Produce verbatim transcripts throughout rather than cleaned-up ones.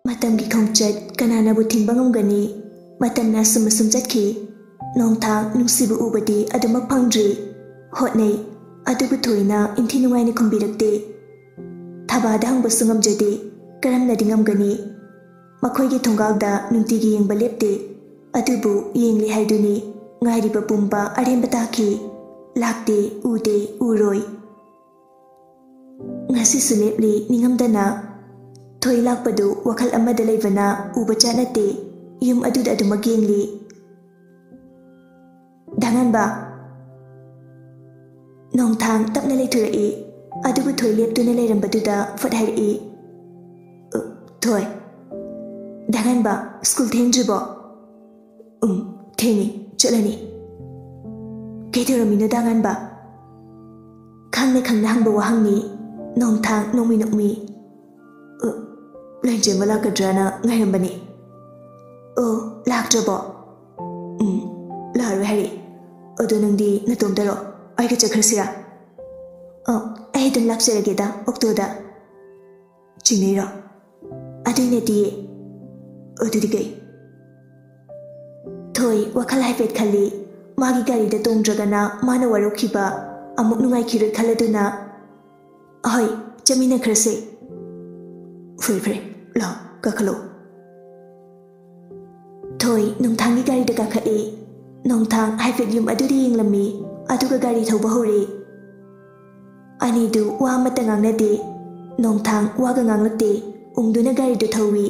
ꯃꯇꯝꯒꯤ ꯈꯣꯡꯆꯠ ꯀꯅꯥꯅꯕꯨ ꯊꯤꯡꯕ ꯉꯝꯒꯅꯤ? ꯃꯇꯝꯅ ꯑꯁꯨꯝ ꯑꯁꯨꯝ ꯆꯠꯈꯤ꯫ ꯅꯣꯡꯊꯥꯡ ꯅꯨꯡꯁꯤꯕ ꯎꯕꯗꯤ ꯑꯗꯨꯃꯛ ꯐꯪꯗ꯭ꯔꯤ꯫ ꯍꯣꯠꯅꯩ, ꯑꯗꯨꯕꯨ ꯊꯣꯏꯅ ꯏꯟꯊꯤ ꯅꯨꯡꯉꯥꯏꯅ ꯈꯨꯝꯕꯤꯔꯛꯇꯦ꯫ ꯊꯕꯥꯗ ꯍꯪꯕꯁꯨ ꯉꯝꯖꯗꯦ, ꯀꯔꯝꯅꯗꯤ ꯉꯝꯒꯅꯤ? ꯃꯈꯣꯏꯒꯤ ꯊꯣꯡꯒꯥꯜꯗ ꯅꯨꯡꯇꯤꯒꯤ ꯌꯦꯡꯕ ꯂꯦꯞꯇꯦ, ꯑꯗꯨꯕꯨ ꯌꯦꯡꯂꯤ ꯍꯥꯏꯗꯨꯅꯤ꯫ ꯉꯥꯏꯔꯤꯕ ꯄꯨꯝꯕ ꯑꯔꯦꯝꯕ ꯇꯥꯈꯤ꯫ ꯂꯥꯛꯇꯦ, ꯎꯗꯦ, ꯎꯔꯣꯏ꯫ ꯉꯁꯤꯁꯨ ꯂꯦꯞꯂꯤ ꯅꯤꯡꯉꯝꯗꯅ꯫ ꯊꯣꯏ ꯂꯥꯛꯄꯗꯨ ꯋꯥꯈꯜ ꯑꯃꯗ ꯂꯩꯕꯅ ꯎꯕ ꯆꯠ ꯅꯠꯇꯦ꯫ ꯌꯨꯝ ꯑꯗꯨꯗ ꯑꯗꯨꯃꯛ ꯌꯦꯡꯂꯤ꯫ "ꯗꯥ ꯉꯥꯟꯕ!" ꯅꯣꯡꯊꯥꯡ ꯇꯞꯅ ꯂꯩꯊꯣꯔꯛꯏ꯫ ꯑꯗꯨꯕꯨ ꯊꯣꯏ ꯂꯦꯞꯇꯨꯅ ꯂꯩꯔꯝꯕꯗꯨꯗ ꯐꯠ ꯍꯥꯏꯔꯛꯏ, "ꯑ, ꯊꯣꯏ꯫ ꯗꯥ ꯉꯥꯟꯕ, ꯁ꯭ꯀꯨꯜ ꯊꯦꯡꯗ꯭ꯔꯤꯕꯣ?" "ꯎꯝ, ꯊꯦꯡꯉꯤ, ꯆꯠꯂꯅꯤ꯫" "ꯀꯩꯗꯧꯔꯝꯃꯤꯅꯣ, ꯗꯥ ꯉꯥꯟꯕ?" ꯈꯪꯅ ꯈꯪꯅ ꯍꯪꯕ ꯋꯥꯍꯪꯅꯤ꯫ ꯅꯣꯡꯊꯥꯡ ꯅꯣꯡꯃꯤ ꯅꯣꯛꯃꯤ꯫ "ꯑ, ꯂꯥꯏꯟꯆꯦꯟꯕ ꯂꯥꯛꯀꯗ꯭ꯔꯥꯅ ꯉꯥꯏꯔꯝꯕꯅꯤ꯫" "ꯑꯣ, ꯂꯥꯛꯇ꯭ꯔꯕꯣ?" "ꯎꯝ, ꯂꯥꯛꯑꯔꯣꯏ ꯍꯥꯏꯔꯛꯑꯦ꯫" "ꯑꯗꯣ ꯅꯪꯗꯤ ꯅꯇꯣꯝꯇꯔꯣ? ꯑꯩꯒ ꯆꯠꯈ꯭ꯔꯁꯤꯔꯥ?" "ꯑ, ꯑꯩ ꯑꯗꯨꯝ ꯂꯥꯛꯆꯔꯒꯦꯗ, ꯑꯣꯛꯇꯣꯗ꯫" "ꯆꯤꯡꯅꯩꯔꯣ?" "ꯑꯗꯨꯏ ꯅꯠꯇꯤꯌꯦ꯫" "ꯑꯗꯨꯗꯤ ꯀꯩ?" ꯊꯣꯏ ꯋꯥꯈꯜ ꯍꯥꯏꯐꯦꯠ ꯈꯜꯂꯤ꯫ ꯃꯥꯒꯤ ꯒꯥꯔꯤꯗ ꯇꯣꯡꯗ꯭ꯔꯒꯅ ꯃꯥꯅ ꯋꯥꯔꯧꯈꯤꯕ ꯑꯃꯨꯛ ꯅꯨꯡꯉꯥꯏꯈꯤꯔꯣꯏ ꯈꯜꯂꯗꯨꯅ, "ꯑꯍꯣꯏ, ꯆꯠꯃꯤꯟꯅꯈ꯭ꯔꯁꯦ꯫" "ꯐꯔꯦ, ꯐꯔꯦ, ꯂꯥꯎ, ꯀꯥꯈꯠꯂꯣ꯫" ꯊꯣꯏ ꯅꯣꯡꯊꯥꯡꯒꯤ ꯒꯥꯔꯤꯗ ꯀꯥꯈꯠꯂꯤ꯫ ꯅꯣꯡꯊꯥꯡ ꯍꯥꯏꯐꯦꯠ ꯌꯨꯝ ꯑꯗꯨꯗ ꯌꯦꯡꯂꯝꯃꯤ, ꯑꯗꯨꯒ ꯒꯥꯔꯤ ꯊꯧꯕ ꯍꯧꯔꯦ꯫ ꯑꯅꯤꯗꯨ ꯋꯥ ꯑꯃꯠꯇ ꯉꯥꯡꯅꯗꯦ꯫ ꯅꯣꯡꯊꯥꯡ ꯋꯥꯒ ꯉꯥꯡꯂꯛꯇꯦ, ꯎꯪꯗꯨꯅ ꯒꯥꯔꯤꯗꯨ ꯊꯧꯏ꯫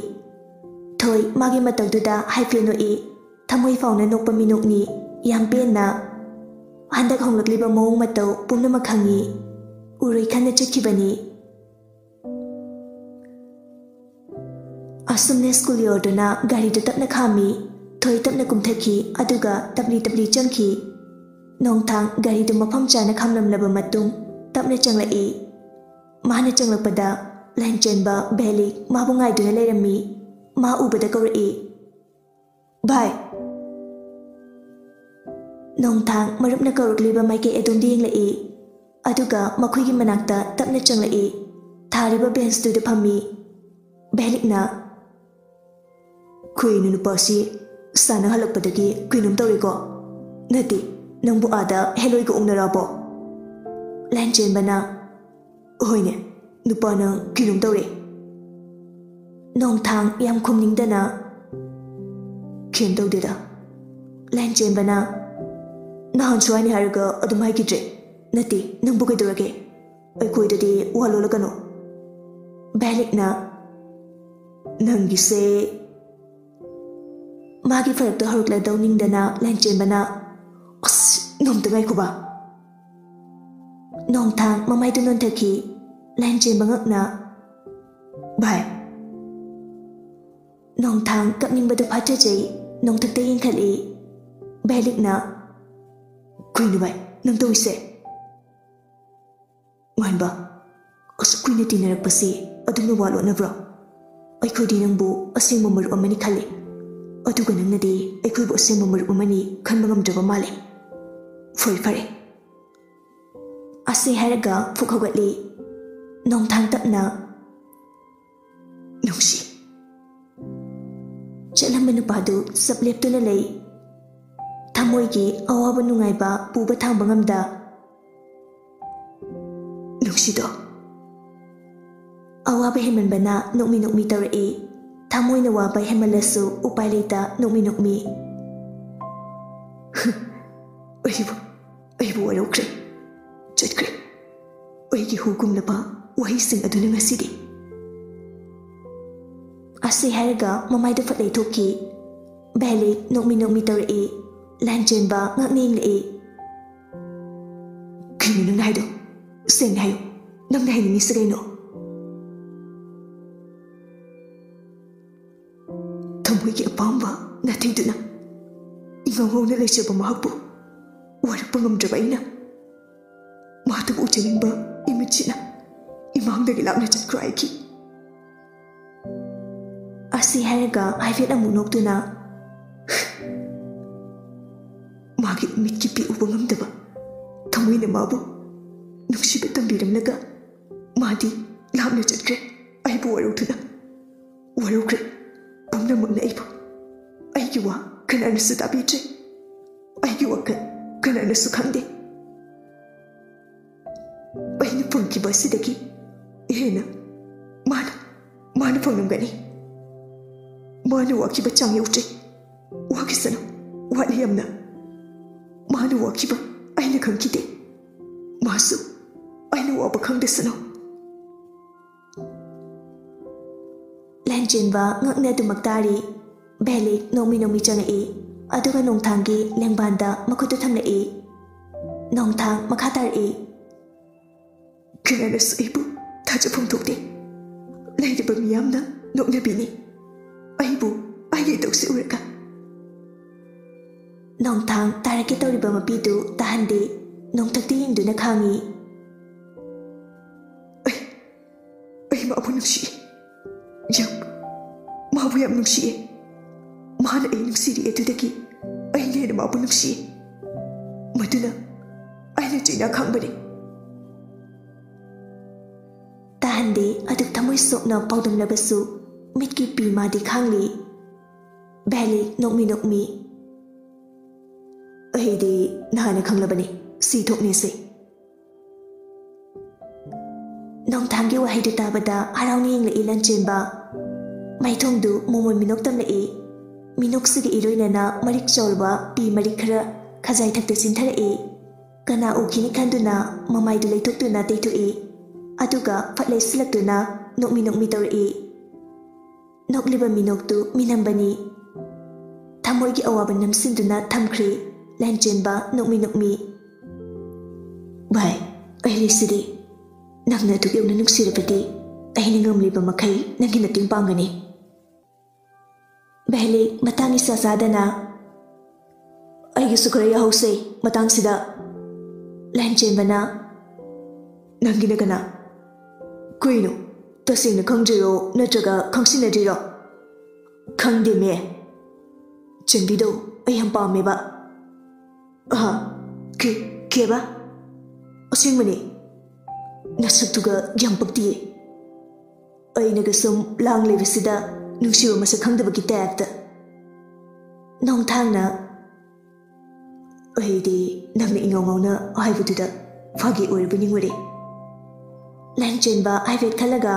ꯊꯣꯏ ꯃꯥꯒꯤ ꯃꯇꯧꯗꯨꯗ ꯍꯥꯏꯐꯦꯠ ꯅꯣꯛꯏ꯫ ꯊꯃꯣꯏ ꯐꯥꯎꯅ ꯅꯣꯛꯄ ꯃꯤꯅꯣꯛꯅꯤ, ꯌꯥꯝ ꯄꯦꯟꯅ꯫ ꯍꯟꯗꯛ ꯍꯣꯡꯂꯛꯂꯤꯕ ꯃꯑꯣꯡ ꯃꯇꯧ ꯄꯨꯝꯅꯃꯛ ꯈꯪꯏ꯫ ꯎꯔꯣꯏ ꯈꯟꯅ ꯆꯠꯈꯤꯕꯅꯤ꯫ ꯑꯁꯨꯝꯅ ꯁ꯭ꯀꯨꯜ ꯌꯧꯔꯗꯨꯅ ꯒꯥꯔꯤꯗꯨ ꯇꯞꯅ ꯈꯥꯝꯃꯤ꯫ ꯊꯣꯏ ꯇꯞꯅ ꯀꯨꯝꯊꯈꯤ, ꯑꯗꯨꯒ ꯇꯞꯂꯤ ꯇꯞꯂꯤ ꯆꯪꯈꯤ꯫ ꯅꯣꯡꯊꯥꯡ ꯒꯥꯔꯤꯗꯨ ꯃꯐꯝ ꯆꯥꯅ ꯈꯥꯝꯂꯝꯂꯕ ꯃꯇꯨꯡ ꯇꯞꯅ ꯆꯪꯂꯛꯏ꯫ ꯃꯥꯅ ꯆꯪꯂꯛꯄꯗ ꯂꯥꯏꯟꯆꯦꯟꯕ ꯕꯦꯂꯤꯛ ꯃꯥꯕꯨ ꯉꯥꯏꯗꯨꯅ ꯂꯩꯔꯝꯃꯤ꯫ ꯃꯥ ꯎꯕꯗ ꯀꯧꯔꯛꯏ, "ꯚꯥꯏ!" ꯅꯣꯡꯊꯥꯡ ꯃꯔꯨꯞꯅ ꯀꯧꯔꯛꯂꯤꯕ ꯃꯥꯏꯀꯩ ꯑꯗꯣꯝꯗ ꯌꯦꯡꯂꯛꯏ, ꯑꯗꯨꯒ ꯃꯈꯣꯏꯒꯤ ꯃꯅꯥꯛꯇ ꯇꯞꯅ ꯆꯪꯂꯛꯏ꯫ ꯊꯥꯔꯤꯕ ꯕꯦꯟꯁꯇꯨꯗ ꯐꯝꯃꯤ꯫ ꯕꯦꯂꯤꯛꯅ, "ꯈꯣꯏꯅ ꯅꯨꯄꯥꯁꯤ ꯁꯥꯟꯅꯍꯜꯂꯛꯄꯗꯒꯤ ꯀꯩꯅꯣꯝ ꯇꯧꯔꯦꯀꯣ? ꯅꯠꯇꯦ, ꯅꯪꯕꯨ ꯑꯥꯗ ꯍꯦꯂꯣꯏꯒ ꯎꯅꯔꯕꯣ?" ꯂꯥꯟꯆꯦꯟꯕꯅ, "ꯍꯣꯏꯅꯦ, ꯅꯨꯄꯥ ꯅꯪ ꯀꯩꯅꯣꯝ ꯇꯧꯔꯦ?" ꯅꯣꯡꯊꯥꯡ ꯌꯥꯝ ꯈꯨꯝꯅꯤꯡꯗꯅ, "ꯀꯩꯝ ꯇꯧꯗꯦꯗ꯫" ꯂꯥꯟꯆꯦꯟꯕꯅ, "ꯅꯍꯥꯟꯁꯨ ꯍꯥꯏꯅꯤ ꯍꯥꯏꯔꯒ ꯑꯗꯨꯝ ꯍꯥꯏꯈꯤꯗ꯭ꯔꯦ꯫ ꯅꯠꯇꯦ, ꯅꯪꯕꯨ ꯀꯩꯗꯧꯔꯒꯦ? ꯑꯩꯈꯣꯏꯗꯗꯤ ꯋꯥ ꯂꯣꯜꯂꯛꯀꯅꯨ꯫" ꯚꯦꯂꯤꯛꯅ, "ꯅꯪꯒꯤꯁꯦ"꯫ ꯃꯥꯒꯤ ꯐꯔꯛꯇꯣ ꯍꯧꯔꯛꯂꯗꯧ ꯅꯤꯡꯗꯅ ꯂꯥꯟꯆꯦꯟꯕꯅ, "ꯑꯁ, ꯅꯣꯡꯇ ꯉꯥꯏꯈꯣꯕ꯫" ꯅꯣꯡꯊꯥꯡ ꯃꯃꯥꯏꯗꯨ ꯅꯣꯟꯊꯈꯤ꯫ ꯂꯥꯟꯆꯦꯟꯕ ꯉꯛꯅ, "ꯚꯥꯏ꯫" ꯅꯣꯡꯊꯥꯡ ꯀꯞꯅꯤꯡꯕꯗꯨ ꯐꯥꯊꯖꯩ꯫ ꯅꯣꯡꯊꯛꯇ ꯌꯦꯡꯈꯠꯂꯤ꯫ ꯚꯦꯂꯤꯛꯅ, "ꯀꯩꯅꯣ ꯚꯥꯏ, ꯅꯪ ꯇꯧꯔꯤꯁꯦ?" ꯉꯥꯟꯕ, ꯑꯁꯨꯛ ꯀꯨꯏꯅ ꯇꯤꯟꯅꯔꯛꯄꯁꯤ ꯑꯗꯨꯝꯅ ꯋꯥ ꯂꯣꯠꯅꯕ꯭ꯔꯣ? ꯑꯩꯈꯣꯏꯗꯤ ꯅꯪꯕꯨ ꯑꯁꯦꯡꯕ ꯃꯔꯨꯞ ꯑꯃꯅꯤ ꯈꯜꯂꯤ, ꯑꯗꯨꯒ ꯅꯪꯅꯗꯤ ꯑꯩꯈꯣꯏꯕꯨ ꯑꯁꯦꯡꯕ ꯃꯔꯨꯞ ꯑꯃꯅꯤ ꯈꯟꯕ ꯉꯝꯗ꯭ꯔꯕ ꯃꯥꯜꯂꯦ꯫ ꯐꯔꯦ, ꯐꯔꯦ꯫ ꯑꯁꯤ ꯍꯥꯏꯔꯒ ꯐꯨꯛ ꯍꯧꯒꯠꯂꯤ꯫ ꯅꯣꯡꯊꯥꯡ ꯇꯞꯅ, "ꯅꯨꯡꯁꯤ꯫" ꯆꯠꯂꯝꯕ ꯅꯨꯄꯥꯗꯨ ꯆꯞ ꯂꯦꯞꯇꯨꯅ ꯂꯩ꯫ ꯊꯃꯣꯏꯒꯤ ꯑꯋꯥꯕ ꯅꯨꯡꯉꯥꯏꯕ ꯄꯨꯕ ꯊꯥꯡꯕ ꯉꯝꯗ, "ꯅꯨꯡꯁꯤꯗꯣ꯫" ꯑꯋꯥꯕ ꯍꯦꯟꯃꯟꯕꯅ ꯅꯣꯛꯃꯤ ꯅꯣꯛꯃꯤ ꯇꯧꯔꯛꯏ꯫ ꯊꯃꯣꯏꯅ ꯋꯥꯕ ꯍꯦꯟꯃꯜꯂꯁꯨ ꯎꯄꯥꯏ ꯂꯩꯇ ꯅꯣꯛꯃꯤ ꯅꯣꯛꯃꯤ꯫ "ꯑꯩꯕꯨ, ꯑꯩꯕꯨ ꯋꯥꯔꯧꯈ꯭ꯔꯦ꯫ ꯆꯠꯈ꯭ꯔꯦ꯫ ꯑꯩꯒꯤ ꯍꯨꯒꯨꯝꯂꯕ ꯋꯥꯍꯩꯁꯤꯡ ꯑꯗꯨꯅ ꯉꯁꯤꯗꯤ꯫" ꯑꯁꯤ ꯍꯥꯏꯔꯒ ꯃꯃꯥꯏꯗ ꯐꯠ ꯂꯩꯊꯣꯛꯈꯤ꯫ ꯚꯦꯂꯤ ꯅꯣꯛꯃꯤ ꯅꯣꯛꯃꯤ ꯇꯧꯔꯛꯏ꯫ ꯂꯥꯟꯆꯦꯟꯕ ꯉꯛꯅ ꯌꯦꯡꯂꯛꯏ꯫ "ꯀꯩꯅꯣ ꯅꯪꯅ ꯍꯥꯏꯗꯣ? ꯁꯦꯡꯅ ꯍꯥꯏꯌꯨ, ꯅꯪꯅ ꯍꯥꯏꯅꯤꯡꯉꯤꯁꯤ ꯀꯩꯅꯣ?" ꯊꯃꯣꯏꯒꯤ ꯑꯄꯥꯝꯕ ꯅꯥꯊꯩꯗꯨꯅ ꯏꯉꯥꯎ ꯉꯥꯎꯅ ꯂꯩꯖꯕ ꯃꯍꯥꯛꯄꯨ ꯋꯥꯔꯛꯄ ꯉꯝꯗ꯭ꯔꯕ ꯑꯩꯅ, ꯃꯍꯥꯛꯇꯕꯨ ꯎꯖꯅꯤꯡꯕ ꯏꯃꯤꯠꯁꯤꯅ ꯏꯃꯥꯡꯗꯒꯤ ꯂꯥꯞꯅ ꯆꯠꯈ꯭ꯔꯣ ꯍꯥꯏꯈꯤ꯫ ꯑꯁꯤ ꯍꯥꯏꯔꯒ ꯍꯥꯏꯐꯦꯠ ꯑꯃꯨꯛ ꯅꯣꯛꯇꯨꯅ, "ꯃꯥꯒꯤ ꯏꯃꯤꯠꯀꯤ ꯄꯤ ꯎꯕ ꯉꯝꯗꯕ ꯊꯃꯣꯏꯅ ꯃꯥꯕꯨ ꯅꯨꯡꯁꯤꯕ ꯇꯝꯕꯤꯔꯝꯂꯒ ꯃꯥꯗꯤ ꯂꯥꯞꯅ ꯆꯠꯈ꯭ꯔꯦ꯫ ꯑꯩꯕꯨ ꯋꯥꯔꯧꯗꯨꯅ ꯋꯥꯔꯧꯈ꯭ꯔꯦ꯫ ꯄꯨꯝꯅꯃꯛꯅ ꯑꯩꯕꯨ ꯋꯥ ꯀꯅꯥꯅꯁꯨ ꯇꯥꯕꯤꯗ꯭ꯔꯦ꯫ ꯑꯩꯒꯤ ꯋꯥꯈꯜ ꯀꯅꯥꯅꯁꯨ ꯈꯪꯗꯦ꯫ ꯑꯩꯅ ꯐꯪꯈꯤꯕ ꯑꯁꯤꯗꯒꯤ ꯍꯦꯟꯅ ꯃꯥꯅ, ꯃꯥꯅ ꯐꯪꯂꯝꯒꯅꯤ꯫ ꯃꯥꯅ ꯋꯥꯈꯤꯕ ꯆꯥꯡ ꯌꯧꯗ꯭ꯔꯦ꯫ ꯋꯥꯈꯤꯁꯅꯨ, ꯋꯥꯠꯂꯤ ꯌꯥꯝꯅ꯫ ꯃꯥꯅ ꯋꯥꯈꯤꯕ ꯑꯩꯅ ꯈꯪꯈꯤꯗꯦ꯫ ꯃꯥꯁꯨ ꯑꯩꯅ ꯋꯥꯕ ꯈꯪꯗꯁꯅꯨ꯫ ꯂꯥꯟꯆꯦꯟꯕ ꯉꯛꯅ ꯑꯗꯨꯃꯛ ꯇꯥꯔꯤ꯫ ꯚꯦꯂꯤꯛ ꯅꯣꯡꯃꯤ ꯅꯣꯡꯃꯤ ꯆꯪꯂꯛꯏ, ꯑꯗꯨꯒ ꯅꯣꯡꯊꯥꯡꯒꯤ ꯂꯦꯡꯕꯥꯟꯗ ꯃꯈꯨꯠꯇꯨ ꯊꯝꯂꯛꯏ꯫ ꯅꯣꯡꯊꯥꯡ ꯃꯈꯥ ꯇꯥꯔꯛꯏ꯫ ꯀꯅꯥꯅꯁꯨ ꯑꯩꯕꯨ ꯊꯥꯖꯐꯝ ꯊꯣꯛꯇꯦ꯫ ꯂꯩꯔꯤꯕ ꯃꯤꯌꯥꯝꯅ ꯅꯣꯛꯅꯕꯤꯅꯤ ꯑꯩꯕꯨ, ꯑꯩꯒꯤ ꯏꯇꯧꯁꯤ ꯎꯔꯒ꯫ ꯅꯣꯡꯊꯥꯡ ꯇꯥꯔꯛꯀꯦ ꯇꯧꯔꯤꯕ ꯃꯄꯤꯗꯨ ꯇꯥꯍꯟꯗꯦ꯫ ꯅꯣꯡꯊꯛꯇ ꯌꯦꯡꯗꯨꯅ ꯈꯥꯡꯉꯤ꯫ ꯑꯩ, ꯑꯩ ꯃꯥꯕꯨ ꯅꯨꯡꯁꯤꯌꯦ꯫ ꯌꯥꯝ, ꯃꯥꯕꯨ ꯌꯥꯝ ꯅꯨꯡꯁꯤꯌꯦ꯫ ꯃꯥꯅ ꯑꯩ ꯅꯨꯡꯁꯤꯔꯤ ꯑꯗꯨꯗꯒꯤ ꯑꯩꯅ ꯍꯦꯟꯅ ꯃꯥꯕꯨ ꯅꯨꯡꯁꯤꯌꯦ꯫ ꯃꯗꯨꯅ ꯑꯩꯅ ꯆꯩꯅꯥ ꯈꯥꯡꯕꯅꯤ꯫ ꯇꯥꯍꯟꯗꯦ, ꯑꯗꯨꯛ ꯊꯃꯣꯏ ꯁꯣꯛꯅ ꯄꯥꯎꯗꯝꯂꯕꯁꯨ ꯃꯤꯠꯀꯤ ꯄꯤ ꯃꯥꯗꯤ ꯈꯥꯡꯂꯤ꯫ ꯚꯦꯂꯤꯛ ꯅꯣꯛꯃꯤ ꯅꯣꯛꯃꯤ꯫ ꯑꯩꯗꯤ ꯅꯍꯥꯟꯅ ꯈꯪꯂꯕꯅꯤ, ꯁꯤ ꯊꯣꯛꯅꯦꯁꯦ꯫ ꯅꯣꯡꯊꯥꯡꯒꯤ ꯋꯥꯍꯩꯗꯨ ꯇꯥꯕꯗ ꯍꯔꯥꯎꯅ ꯌꯦꯡꯂꯛꯏ ꯂꯥꯟꯆꯦꯟꯕ꯫ ꯃꯥꯏꯊꯣꯡꯗꯨ ꯃꯣꯃꯣꯟ ꯃꯤꯅꯣꯛ ꯇꯝꯂꯛꯏ꯫ ꯃꯤꯅꯣꯛꯁꯤꯒ ꯏꯔꯣꯏꯅꯅ ꯃꯔꯤꯛ ꯆꯥꯎꯔꯕ ꯄꯤ ꯃꯔꯤꯛ ꯈꯔ ꯈꯖꯥꯏ ꯊꯛꯇ ꯆꯤꯟꯊꯔꯛꯏ꯫ ꯀꯅꯥ ꯎꯈꯤꯅꯤ ꯈꯟꯗꯨꯅ ꯃꯃꯥꯏꯗꯨ ꯂꯩꯊꯣꯛꯇꯨꯅ ꯇꯩꯊꯣꯛꯏ꯫ ꯑꯗꯨꯒ ꯐꯠ ꯂꯩꯁꯤꯜꯂꯛꯇꯨꯅ ꯅꯣꯛꯃꯤ ꯅꯣꯛꯃꯤ ꯇꯧꯔꯛꯏ꯫ ꯅꯣꯛꯂꯤꯕ ꯃꯤꯅꯣꯛꯇꯨ ꯃꯤꯅꯝꯕꯅꯤ꯫ ꯊꯃꯣꯏꯒꯤ ꯑꯋꯥꯕ ꯅꯝꯁꯤꯟꯗꯨꯅ ꯊꯝꯈ꯭ꯔꯦ ꯂꯥꯟꯆꯦꯟꯕ ꯅꯣꯛꯃꯤ ꯅꯣꯛꯃꯤ꯫ ꯚꯥꯏ, ꯑꯩ ꯂꯩꯁꯤꯗꯤ꯫ ꯅꯪꯅ ꯑꯗꯨꯛ ꯌꯧꯅ ꯅꯨꯡꯁꯤꯔꯕꯗꯤ ꯑꯩꯅ ꯉꯝꯂꯤꯕ ꯃꯈꯩ ꯅꯪꯒꯤ ꯃꯇꯦꯡ ꯄꯥꯡꯒꯅꯤ꯫ ꯚꯦꯂꯤꯛ ꯃꯇꯥꯡ ꯏꯆꯥ ꯆꯥꯗꯅ꯫ ꯑꯩꯒꯤꯁꯨ ꯈꯔ ꯌꯥꯍꯧꯁꯦ ꯃꯇꯥꯡꯁꯤꯗ꯫ ꯂꯥꯟꯆꯦꯟꯕꯅ꯫ ꯅꯪꯒꯤꯅ ꯀꯅꯥ? ꯀꯩꯅꯣ, ꯇꯁꯦꯡꯅ ꯈꯪꯗ꯭ꯔꯤꯔꯣ ꯅꯠꯇ꯭ꯔꯒ ꯈꯪꯁꯤꯟꯅꯗ꯭ꯔꯤꯔꯣ? ꯈꯪꯗꯦꯃꯦ꯫ ꯆꯟꯕꯤꯗꯣ ꯑꯩ ꯌꯥꯝ ꯄꯥꯝꯃꯦꯕ꯫ ꯑꯍ, ꯀꯦ-, ꯀꯦꯕ? ꯑꯁꯦꯡꯕꯅꯦ꯫ ꯅꯁꯛꯇꯨꯒ ꯌꯥꯝ ꯄꯛꯇꯤꯌꯦ꯫ ꯑꯩꯅꯒ ꯁꯨꯝ ꯂꯥꯡ ꯂꯩꯕꯁꯤꯗ ꯅꯨꯡꯁꯤꯕ ꯃꯁꯛ ꯈꯪꯗꯕꯒꯤ ꯇꯥꯏꯞꯇ꯫ ꯅꯣꯡꯊꯥꯡꯅ, "ꯑꯩꯗꯤ ꯅꯪꯅ ꯏꯉꯥꯎ ꯉꯥꯎꯅ ꯍꯥꯏꯕꯗꯨꯗ ꯐꯥꯒꯤ ꯑꯣꯏꯔꯕ ꯅꯤꯡꯉꯨꯔꯦ꯫" ꯂꯟꯆꯦꯟꯕ ꯍꯥꯏꯐꯦꯠ ꯈꯜꯂꯒ,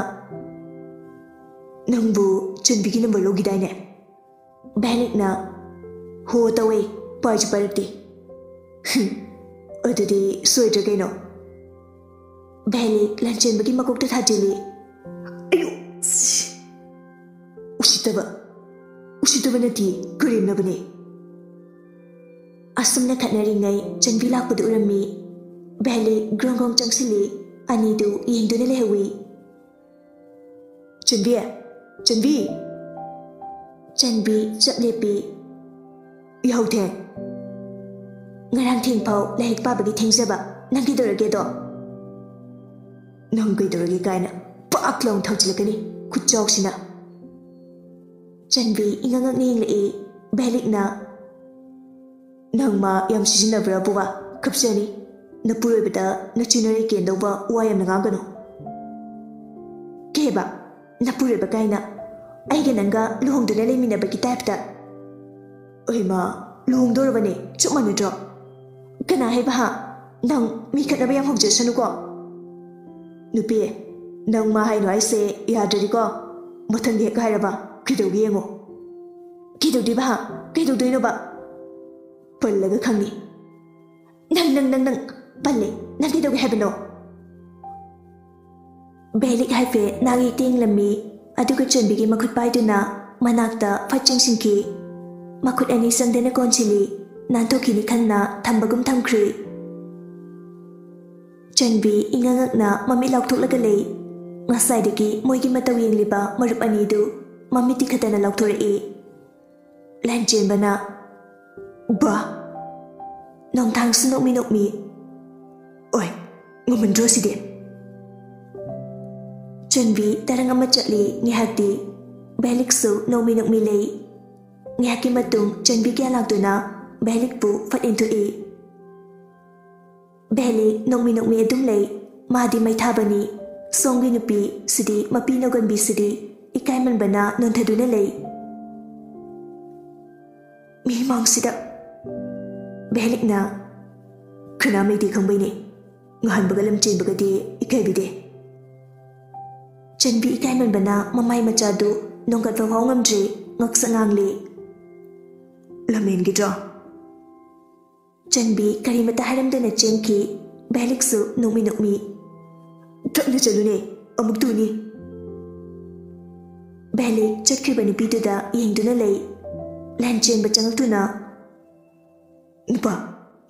"ꯅꯪꯕꯨ ꯆꯟꯕꯤꯒꯤ ꯅꯝꯕꯔ ꯂꯧꯈꯤꯗꯥꯏꯅꯦ?" ꯚꯦꯂꯤꯛꯅ, "ꯍꯣ ꯇꯧꯋꯦ, ꯄꯥꯏꯁꯨ ꯄꯥꯏꯔꯛꯇꯦ꯫" "ꯍꯨꯝ, ꯑꯗꯨꯗꯤ ꯁꯣꯏꯗ꯭ꯔꯦ ꯀꯩꯅꯣ꯫" ꯚꯦꯂꯤꯛ ꯂꯟꯆꯦꯟꯕꯒꯤ ꯃꯀꯣꯛꯇ ꯊꯥꯖꯤꯜꯂꯤ꯫ "ꯑꯌꯨ! ꯁꯤ! ꯎꯁꯤꯠꯇꯕ, ꯎꯁꯤꯠꯇꯕ ꯅꯠꯇꯦ, ꯀꯔꯦꯝꯅꯕꯅꯦ꯫" ꯑꯁꯨꯝꯅ ꯈꯠꯅꯔꯤꯉꯩ ꯆꯟꯕꯤ ꯂꯥꯛꯄꯗꯨ ꯎꯔꯝꯃꯤ꯫ ꯚꯦꯂꯤꯛ ꯒ꯭ꯔꯣꯡ ꯒ꯭ꯔꯣꯡ ꯆꯪꯁꯤꯜꯂꯤ, ꯑꯅꯤꯗꯨ ꯌꯦꯡꯗꯨꯅ ꯂꯩꯍꯧꯏ꯫ "ꯆꯟꯕꯤ! ꯆꯟꯕꯤ!" ꯆꯟꯕꯤ ꯆꯞ ꯂꯦꯞꯄꯤ꯫ "ꯌꯥꯍꯧ ꯊꯦꯡ꯫ ꯉꯔꯥꯡ ꯊꯦꯡꯐꯥꯎ ꯂꯥꯏꯔꯤꯛ ꯄꯥꯕꯒꯤ ꯊꯦꯡꯖꯕ꯫ ꯅꯪ ꯀꯩꯗꯧꯔꯒꯦꯗꯣ?" "ꯅꯪ ꯀꯩꯗꯧꯔꯒꯦ ꯀꯥꯏꯅ ꯄꯥꯛ ꯂꯥꯎꯅ ꯊꯧꯖꯤꯜꯂꯛꯀꯅꯤ ꯈꯨꯠꯆꯥꯎꯁꯤꯅ꯫" ꯆꯟꯕꯤ ꯏꯉꯛ ꯉꯛꯅ ꯌꯦꯡꯂꯛꯏ꯫ ꯚꯦꯂꯤꯛꯅ, "ꯅꯪ ꯃꯥ ꯌꯥꯝ ꯁꯤꯖꯤꯟꯅꯕ꯭ꯔꯥ ꯕꯨꯕꯥ? ꯀꯞꯆꯅꯤ꯫ ꯅꯄꯨꯔꯣꯏꯕꯗ ꯅꯆꯤꯟ ꯅꯔꯩ ꯀꯦꯟꯗꯧꯕ ꯋꯥ ꯌꯥꯝꯅ ꯉꯥꯡꯒꯅꯨ꯫" "ꯀꯩꯕ? ꯅꯄꯨꯔꯣꯏꯕ ꯀꯥꯏꯅ? ꯑꯩꯒ ꯅꯪꯒ ꯂꯨꯍꯣꯡꯗꯨꯅ ꯂꯩꯃꯤꯟꯅꯕꯒꯤ ꯇꯥꯏꯞꯇ?" "ꯑꯩꯃ, ꯂꯨꯍꯣꯡꯗꯧꯔꯕꯅꯦ, ꯆꯞ ꯃꯥꯟꯅꯗ꯭ꯔꯣ?" "ꯀꯅꯥ ꯍꯥꯏꯕ ꯍꯥ? ꯅꯪ ꯃꯤ ꯈꯠꯅꯕ ꯌꯥꯝ ꯍꯧꯖꯁꯅꯨꯀꯣ꯫" "ꯅꯨꯄꯤ, ꯅꯪ ꯃꯥ ꯍꯥꯏꯅꯨ ꯍꯥꯏꯁꯦ ꯌꯥꯗ꯭ꯔꯗꯤꯀꯣ, ꯃꯊꯪꯗꯤ ꯍꯦꯛ ꯍꯥꯏꯔꯕ ꯀꯩꯗꯧꯒꯦ ꯌꯦꯡꯉꯣ꯫" "ꯀꯩꯗꯧꯗꯣꯏꯕ ꯍꯥ? ꯀꯩꯗꯧꯗꯣꯏꯅꯣꯕ?" "ꯄꯜꯂꯒ ꯈꯪꯅꯤ꯫" "ꯅꯪ, ꯅꯪ, ꯅꯪ, ꯅꯪ ꯄꯜꯂꯦ꯫ ꯅꯪ ꯀꯩꯗꯧꯒꯦ ꯍꯥꯏꯕꯅꯣ?" ꯚꯦꯂꯤꯛ ꯍꯥꯏꯐꯦꯠ ꯅꯥꯛ ꯌꯦꯛꯇ ꯌꯦꯡꯂꯝꯃꯤ, ꯑꯗꯨꯒ ꯆꯟꯕꯤꯒꯤ ꯃꯈꯨꯠ ꯄꯥꯏꯗꯨꯅ ꯃꯅꯥꯛꯇ ꯐꯠ ꯆꯪꯁꯤꯟꯈꯤ꯫ ꯃꯈꯨꯠ ꯑꯅꯤ ꯆꯪꯗꯅ ꯀꯣꯟꯁꯤꯜꯂꯤ, ꯅꯥꯟꯊꯣꯛꯈꯤꯅꯤ ꯈꯟꯅ ꯊꯝꯕꯒꯨꯝ ꯊꯝꯈ꯭ꯔꯦ꯫ ꯆꯟꯕꯤ ꯏꯉꯛ ꯉꯛꯅ ꯃꯃꯤꯠ ꯂꯥꯎꯊꯣꯛꯂꯒ ꯂꯩ꯫ ꯉꯁꯥꯏꯗꯒꯤ ꯃꯣꯏꯒꯤ ꯃꯇꯧ ꯌꯦꯡꯂꯤꯕ ꯃꯔꯨꯞ ꯑꯅꯤꯗꯨ ꯃꯃꯤꯠꯇꯤ ꯈꯠꯇꯅ ꯂꯥꯎꯊꯣꯔꯛꯏ꯫ ꯂꯟꯆꯦꯟꯕꯅ, "ꯕꯥ!" ꯅꯣꯡꯊꯥꯡꯁꯨ ꯅꯣꯛꯃꯤ ꯅꯣꯛꯃꯤ, "ꯑꯣꯏ, ꯉꯝꯃꯟꯗ꯭ꯔꯣ ꯁꯤꯗꯤ?" ꯆꯟꯕꯤ ꯇꯔꯪ ꯑꯃ ꯆꯠꯂꯤ ꯉꯥꯏꯍꯥꯛꯇꯤ꯫ ꯚꯦꯂꯤꯛꯁꯨ ꯅꯣꯛꯃꯤ ꯅꯣꯛꯃꯤ ꯂꯩ꯫ ꯉꯥꯏꯍꯥꯛꯀꯤ ꯃꯇꯨꯡ ꯆꯟꯕꯤ ꯒ꯭ꯌꯥꯟ ꯂꯥꯛꯇꯨꯅ ꯚꯦꯂꯤꯛꯄꯨ ꯐꯠ ꯏꯟꯊꯣꯛꯏ꯫ ꯚꯦꯂꯤꯛ ꯅꯣꯛꯃꯤ ꯅꯣꯛꯃꯤ ꯑꯗꯨꯝ ꯂꯩ꯫ ꯃꯥꯗꯤ ꯃꯩ ꯊꯥꯕꯅꯤ꯫ ꯁꯣꯝꯒꯤ ꯅꯨꯄꯤ ꯁꯤꯗꯤ, ꯃꯄꯤ ꯅꯣꯡꯒꯟꯕꯤ ꯁꯤꯗꯤ ꯏꯀꯥꯏꯃꯟꯕꯅ ꯅꯣꯟꯊꯗꯨꯅ ꯂꯩ꯫ ꯃꯤ ꯃꯥꯡꯁꯤꯗ꯫ ꯕꯦꯂꯤꯛꯅ, "ꯀꯅꯥꯝ ꯂꯩꯇꯦ ꯈꯪꯕꯩꯅꯦ꯫ ꯉꯍꯥꯟꯕꯒ ꯂꯝ ꯆꯦꯟꯕꯒꯗꯤ ꯏꯀꯥꯏꯕꯤꯗꯦ꯫" ꯆꯟꯕꯤ ꯏꯀꯥꯏꯃꯟꯕꯅ ꯃꯃꯥꯏ ꯃꯆꯥꯗꯨ ꯅꯣꯡꯒꯠꯄ ꯐꯥꯎ ꯉꯝꯗ꯭ꯔꯦ, ꯉꯛꯁꯪ ꯉꯥꯡꯂꯤ꯫ "ꯂꯝꯍꯦꯟꯈꯤꯗ꯭ꯔꯣ?" ꯆꯟꯕꯤ ꯀꯔꯤꯃꯇ ꯍꯥꯏꯔꯝꯗꯅ ꯆꯦꯟꯈꯤ꯫ ꯕꯦꯂꯤꯛꯁꯨ ꯅꯣꯛꯃꯤ ꯅꯣꯛꯃꯤ, "ꯇꯞꯅ ꯆꯠꯂꯨꯅꯦ, ꯑꯃꯨꯛ ꯇꯨꯅꯤ꯫" ꯕꯦꯂꯤꯛ ꯆꯠꯈ꯭ꯔꯤꯕ ꯅꯨꯄꯤꯗꯨꯗ ꯌꯦꯡꯗꯨꯅ ꯂꯩ꯫ ꯂꯥꯟ ꯆꯦꯟꯕ ꯆꯪꯂꯛꯇꯨꯅ, "ꯅꯨꯄꯥ,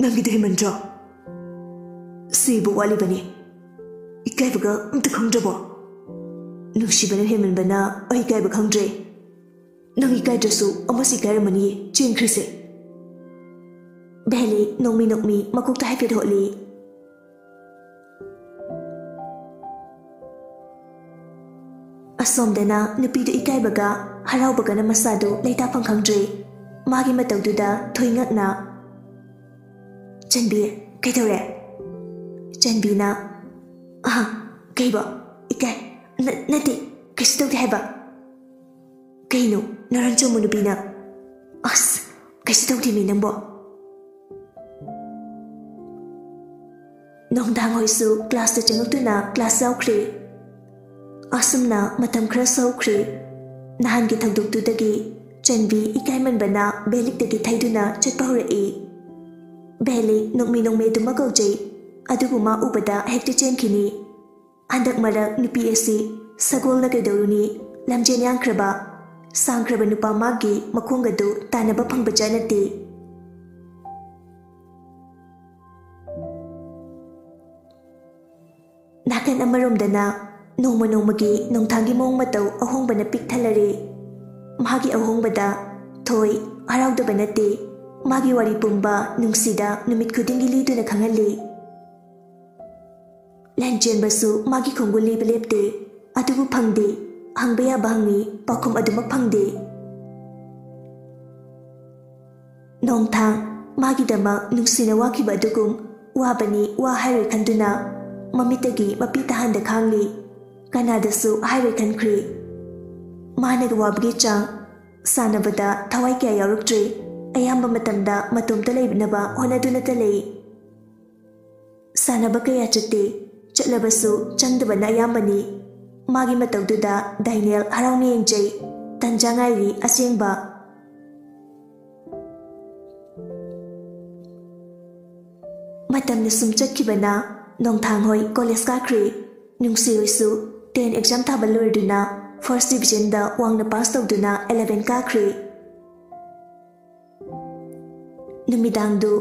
ꯅꯪꯒꯤꯗꯤ ꯍꯦꯟꯃꯟꯗ꯭ꯔꯣ? ꯁꯤꯕꯨ ꯋꯥꯠꯂꯤꯕꯅꯤ꯫ ꯏꯀꯥꯏꯕꯒ ꯑꯝꯇ ꯈꯪꯗ꯭ꯔꯕꯣ? ꯅꯨꯡꯁꯤꯕꯅ ꯍꯦꯟꯃꯟꯕꯅ ꯑꯩ ꯏꯀꯥꯏꯕ ꯈꯪꯗ꯭ꯔꯦ꯫ ꯅꯪ ꯏꯀꯥꯏꯗ꯭ꯔꯁꯨ ꯑꯃꯁꯨ ꯏꯀꯥꯏꯔꯝꯃꯅꯤꯌꯦ, ꯆꯦꯟꯈ꯭ꯔꯤꯁꯦ꯫" ꯕꯦꯂꯤꯛ ꯅꯣꯡꯃꯤ ꯅꯣꯡꯃꯤ ꯃꯀꯣꯛꯇ ꯍꯥꯏꯐꯦꯠ ꯍꯣꯠꯂꯤ꯫ ꯑꯁꯣꯝꯗꯅ ꯅꯨꯄꯤꯗꯨ ꯏꯀꯥꯏꯕꯒ ꯍꯔꯥꯎꯕꯒꯅ ꯃꯁꯥꯗꯨ ꯂꯩꯇꯥꯐꯝ ꯈꯪꯗ꯭ꯔꯦ꯫ ꯃꯥꯒꯤ ꯃꯇꯧꯗꯨꯗ ꯊꯣꯏꯉꯛꯅ, "ꯆꯟꯕꯤ, ꯀꯩꯗꯧꯔꯦ?" ꯆꯟꯕꯤꯅ, "ꯑꯍ, ꯀꯩꯕꯣ? ꯏꯀꯥꯏ, ꯅ-, ꯅꯠꯇꯦ, ꯀꯩꯁꯨ ꯇꯧꯗꯦ ꯍꯥꯏꯕ꯫" "ꯀꯩꯅꯣ, ꯅꯔꯟ ꯆꯣꯡꯕ ꯅꯨꯄꯤꯅ?" "ꯑꯁ, ꯀꯩꯁꯨ ꯇꯧꯗꯦꯃꯤ ꯅꯪꯕꯣ꯫" ꯅꯣꯡꯗꯥꯡ ꯍꯣꯏꯁꯨ ꯀ꯭ꯂꯥꯁꯇ ꯆꯪꯂꯛꯇꯨꯅ ꯀ꯭ꯂꯥꯁ ꯌꯥꯎꯈ꯭ꯔꯦ꯫ ꯑꯁꯨꯝꯅ ꯃꯇꯝ ꯈꯔ ꯁꯧꯈ꯭ꯔꯦ꯫ ꯅꯍꯥꯟꯒꯤ ꯊꯧꯗꯣꯛꯇꯨꯗꯒꯤ ꯆꯟꯕꯤ ꯏꯀꯥꯏꯃꯟꯕꯅ ꯕꯦꯂꯤꯛꯇꯒꯤ ꯊꯩꯗꯨꯅ ꯆꯠꯄ ꯍꯧꯔꯛꯏ꯫ ꯕꯦꯂꯤꯛ ꯅꯣꯡꯃꯤ ꯅꯣꯡꯃꯤ ꯑꯗꯨꯃꯛ ꯀꯧꯖꯩ, ꯑꯗꯨꯕꯨ ꯃꯥ ꯎꯕꯗ ꯍꯦꯛꯇ ꯆꯦꯟꯈꯤꯅꯤ꯫ ꯍꯟꯗꯛ ꯃꯔꯛ ꯅꯨꯄꯤ ꯑꯁꯤ ꯁꯒꯣꯜꯅ ꯀꯩꯗꯧꯔꯨꯅꯤ? ꯂꯝꯖꯦꯟ ꯌꯥꯡꯈ꯭ꯔꯕ, ꯁꯥꯡꯈ꯭ꯔꯕ ꯅꯨꯄꯥ ꯃꯥꯒꯤ ꯃꯈꯣꯡꯒꯗꯨ ꯇꯥꯟꯅꯕ ꯐꯪꯕꯖꯥꯠ ꯅꯠꯇꯦ꯫ ꯅꯥꯀꯟ ꯑꯃꯔꯣꯝꯗꯅ ꯅꯣꯡꯃ ꯅꯣꯡꯃꯒꯤ ꯅꯣꯡꯊꯥꯡꯒꯤ ꯃꯑꯣꯡ ꯃꯇꯧ ꯑꯍꯣꯡꯕꯅ ꯄꯤꯛ ꯊꯜꯂꯔꯦ꯫ ꯃꯥꯒꯤ ꯑꯍꯣꯡꯕꯗ ꯊꯣꯏ ꯍꯔꯥꯎꯗꯕ ꯅꯠꯇꯦ꯫ ꯃꯥꯒꯤ ꯋꯥꯔꯤ ꯄꯨꯝꯕ ꯅꯨꯡꯁꯤꯗ ꯅꯨꯃꯤꯠ ꯈꯨꯗꯤꯡꯒꯤ ꯂꯤꯗꯨꯅ ꯈꯪꯍꯜꯂꯤ꯫ ꯂꯥꯟ ꯆꯦꯟꯕꯁꯨ ꯃꯥꯒꯤ ꯈꯣꯡꯒꯨꯜ ꯂꯤꯕ ꯂꯦꯞꯇꯦ, ꯑꯗꯨꯕꯨ ꯐꯪꯗꯦ꯫ ꯍꯪꯕ ꯌꯥꯕ ꯍꯪꯉꯤ, ꯄꯥꯎꯈꯨꯝ ꯑꯗꯨꯃꯛ ꯐꯪꯗꯦ꯫ ꯅꯣꯡꯊꯥꯡ ꯃꯥꯒꯤꯗꯃꯛ ꯅꯨꯡꯁꯤꯅ ꯋꯥꯈꯤꯕ ꯑꯗꯨꯒꯨꯝ ꯋꯥꯕꯅꯤ, ꯋꯥ ꯍꯥꯏꯔꯣꯏ ꯈꯟꯗꯨꯅ ꯃꯃꯤꯠꯇꯒꯤ ꯃꯄꯤ ꯇꯥꯍꯟꯗ ꯈꯥꯡꯂꯤ꯫ ꯀꯅꯥꯗꯁꯨ ꯍꯥꯏꯔꯣꯏ ꯈꯟꯈ꯭ꯔꯦ꯫ ꯃꯥꯅꯒ ꯋꯥꯕꯒꯤ ꯆꯥꯡ ꯁꯥꯟꯅꯕꯗ ꯊꯋꯥꯏ ꯀꯌꯥ ꯌꯥꯎꯔꯛꯇ꯭ꯔꯦ꯫ ꯑꯌꯥꯝꯕ ꯃꯇꯝꯗ ꯃꯇꯣꯝꯇ ꯂꯩꯅꯕ ꯍꯣꯠꯅꯗꯨꯅꯇ ꯂꯩ꯫ ꯁꯥꯟꯅꯕ ꯀꯌꯥ ꯆꯠꯇꯦ꯫ ꯆꯠꯂꯕꯁꯨ ꯆꯪꯗꯕꯅ ꯑꯌꯥꯝꯕꯅꯤ꯫ ꯃꯥꯒꯤ ꯃꯇꯧꯗꯨꯗ ꯗꯥꯏꯅꯦꯜ ꯍꯔꯥꯎꯅ ꯌꯦꯡꯖꯩ꯫ ꯇꯟꯖꯥ ꯉꯥꯏꯔꯤ ꯑꯁꯦꯡꯕ꯫ ꯃꯇꯝꯅ ꯁꯨꯝ ꯆꯠꯈꯤꯕꯅ ꯅꯣꯡꯊꯥꯡ ꯍꯣꯏ ꯀꯣꯂꯦꯖ ꯀꯥꯈ꯭ꯔꯦ꯫ ꯅꯨꯡꯁꯤ ꯍꯣꯏꯁꯨ ꯇꯦꯟ ꯑꯦꯛꯖꯥꯝ ꯊꯥꯕ ꯂꯣꯏꯔꯗꯨꯅ ꯐꯥꯔꯁ ꯗꯤꯕꯤꯖꯟꯗ ꯋꯥꯡꯅ ꯄꯥꯁ ꯇꯧꯗꯨꯅ ꯑꯦꯂꯦꯚꯦꯟ ꯀꯥꯈ꯭ꯔꯦ꯫ ꯅꯨꯃꯤꯗꯥꯡꯗꯨ